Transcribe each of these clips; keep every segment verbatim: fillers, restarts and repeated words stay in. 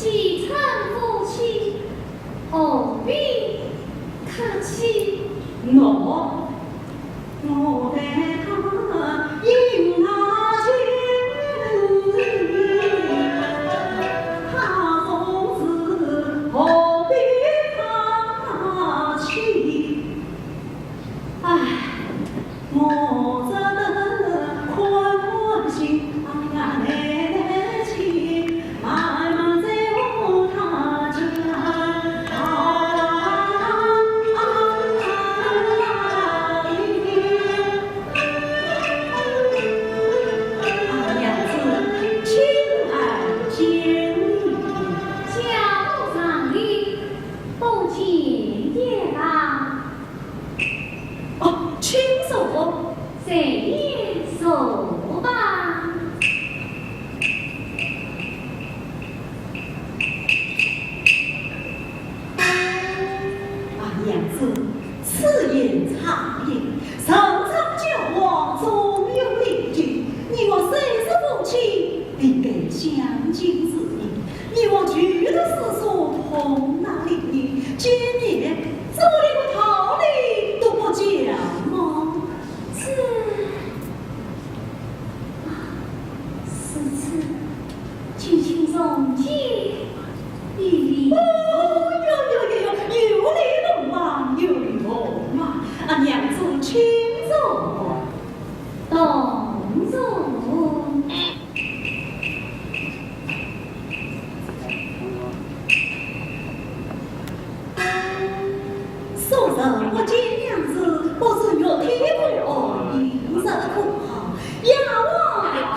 既成夫妻，何必客气？喏，我待他应那情，他从此何必客气？唉， 我只得宽宽心，哎呀，来来去，慢慢再和他讲。啊，啊，啊，啊，娘子，请安见礼。家不上礼，不见也罢。 哦，请坐。随便坐吧。啊，娘子，此言差矣。人之交往，总有礼节。你我虽是夫妻， 应该相敬如宾。你我举头四顾，同拿礼呢，见面怎么连个道理都不讲吗？是，啊，如此，就请重见一礼。哦哟哟哟哟，有礼同往，有礼同往。啊，娘子请坐。 同坐。素日我见娘子，不知玉体不安，饮食可好？雅望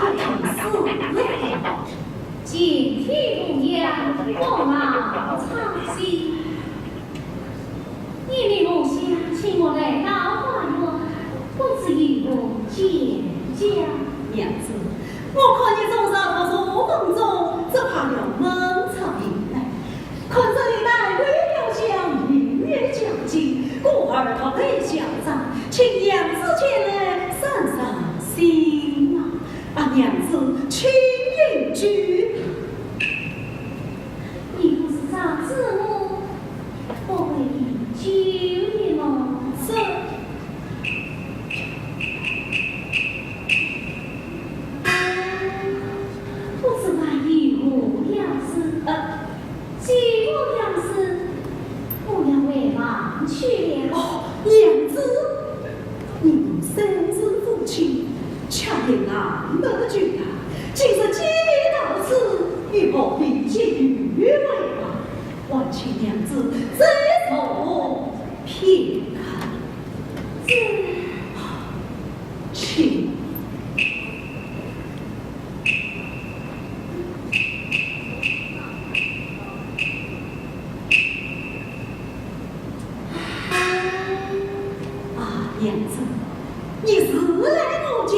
可曾舒服？ 今天无恙，我忙操心。你们互相请我来到花园，不知有何见教？娘子，我看你终日独坐房中，只怕要闷出病来。看这里待桂飘香，明月皎洁，故而特来相赠，请娘子前来散散心啊。 啊，娘子，请饮酒。你不是早知我不会饮酒的吗？是。不知还有何要事？呃， 酒过两次，我要回房去了。哦，娘子，你们三生夫妻，恰也难得的聚谈，今日既到此，又何必急于回房？还请娘子再坐片刻。这，请。 啊，娘子，你自来我家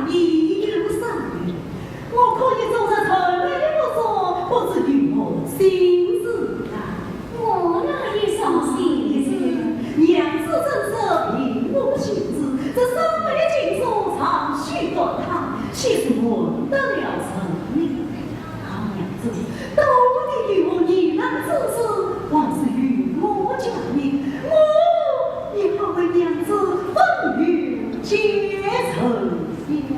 已有三月，我看你终日愁眉不展，不知有何心事啊？ 我哪有什么心事？娘子正是平复心事，这三味琴书尚需断弹，岂是瞒得了人呢？啊，娘子，到底有何疑难之事，还是与我讲明，我也好为娘子分忧解愁呀。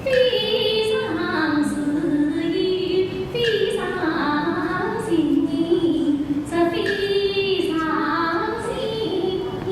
非常时也非常情，这非常情也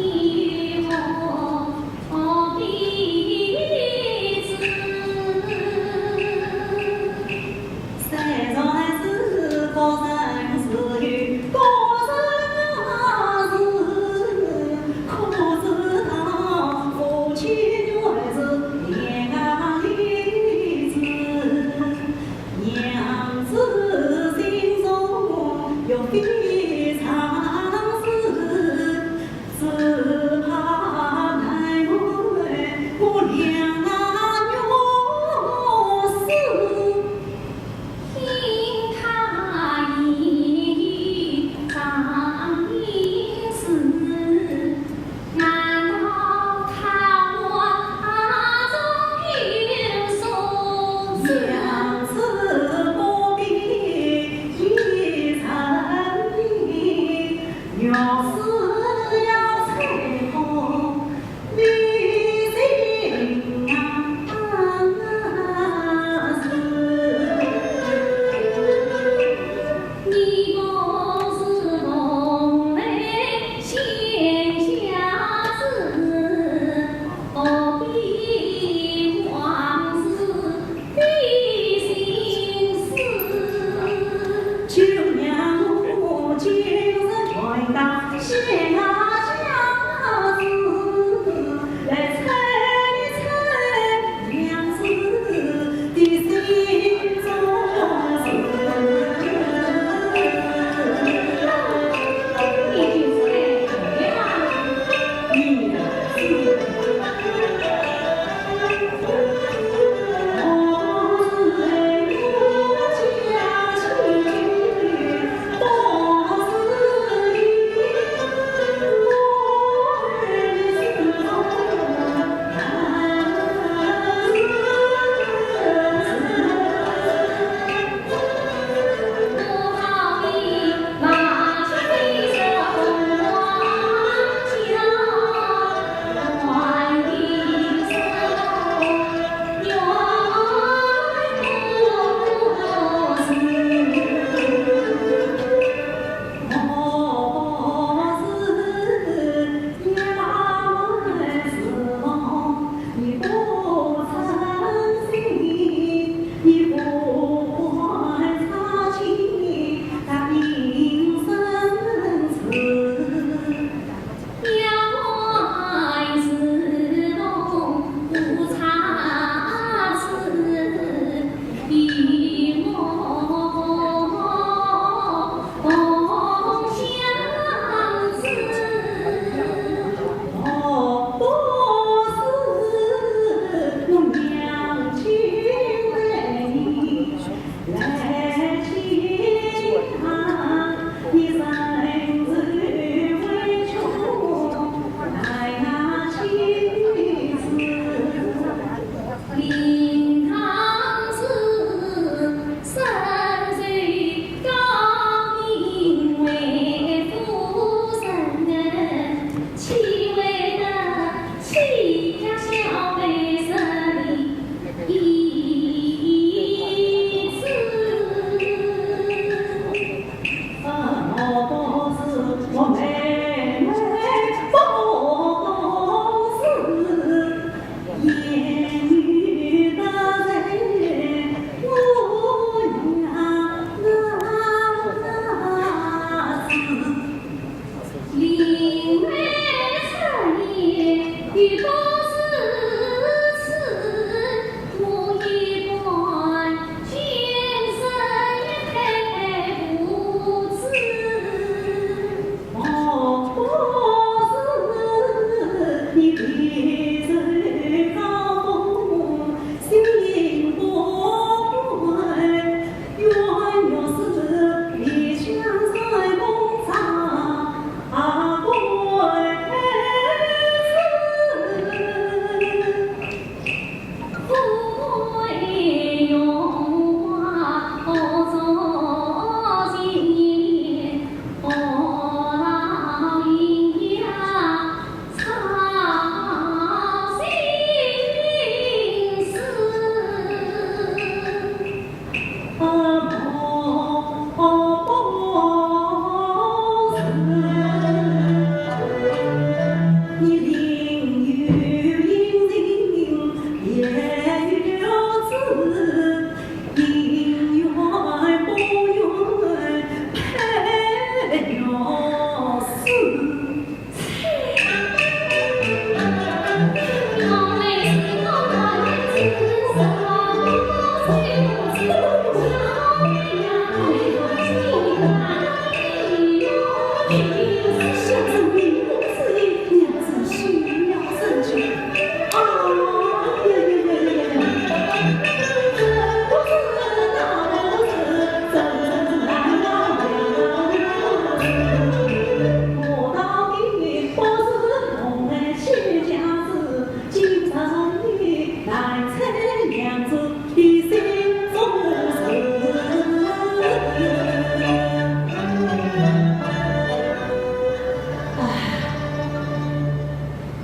唉，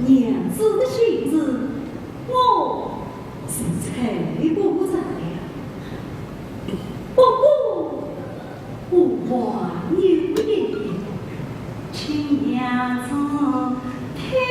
娘子的心事，我是猜不着呀。不过， 我还有一点，请娘子听了。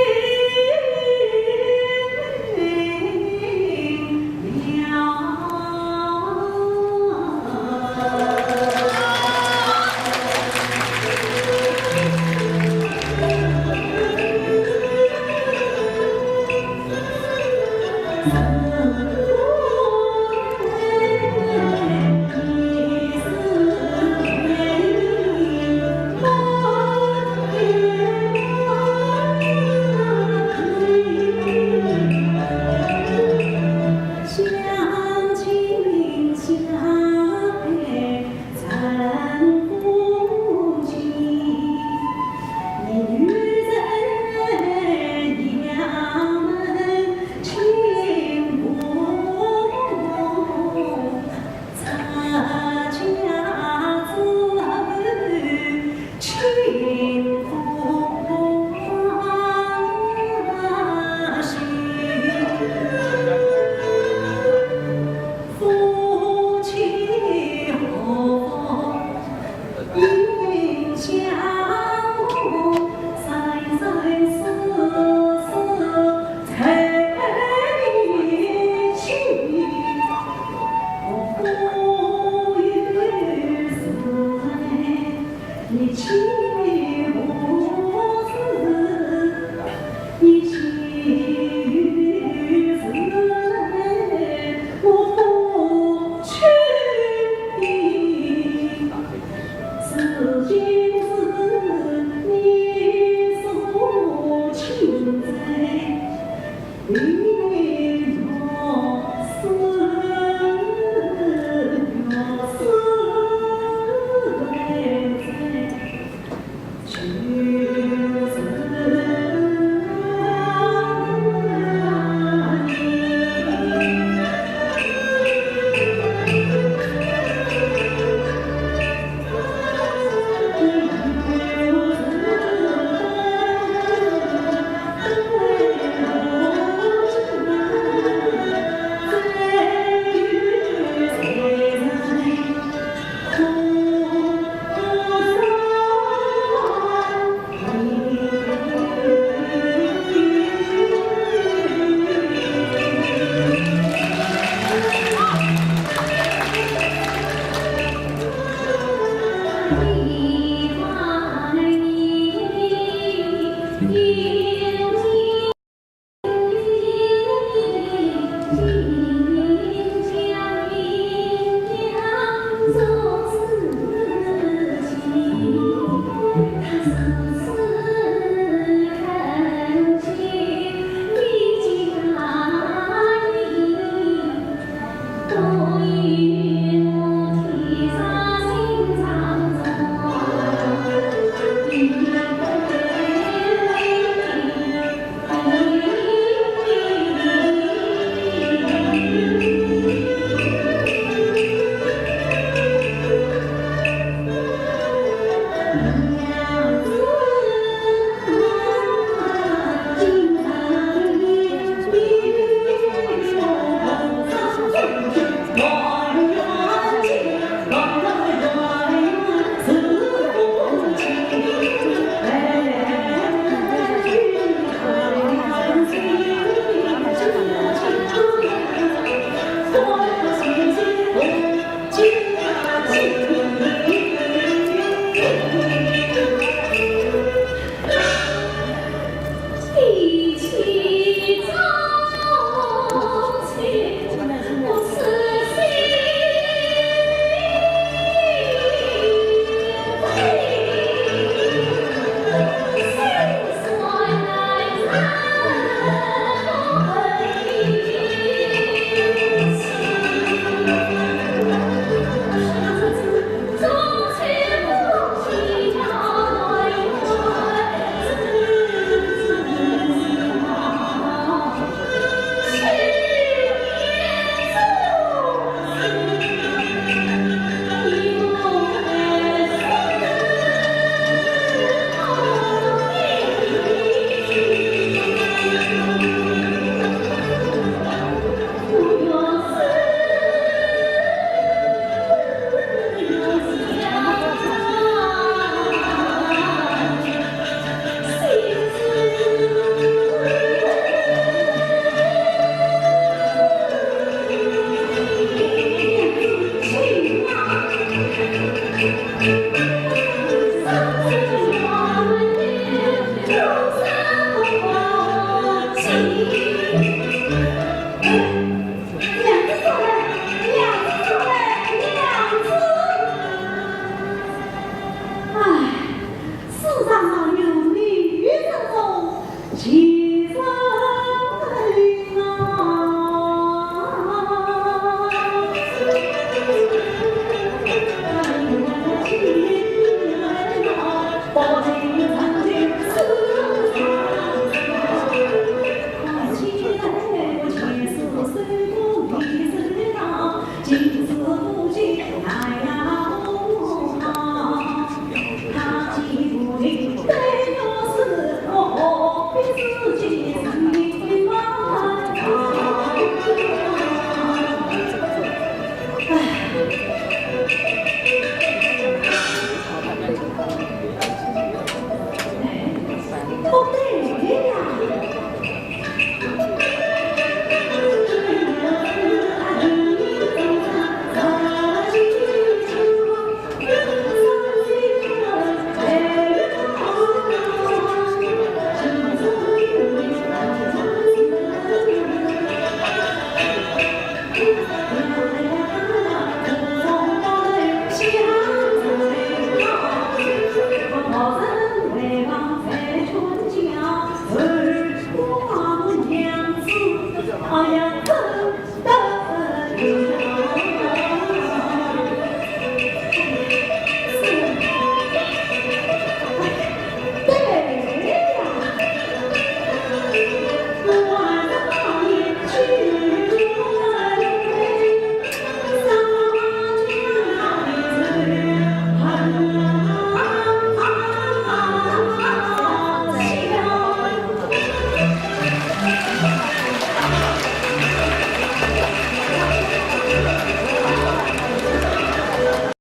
G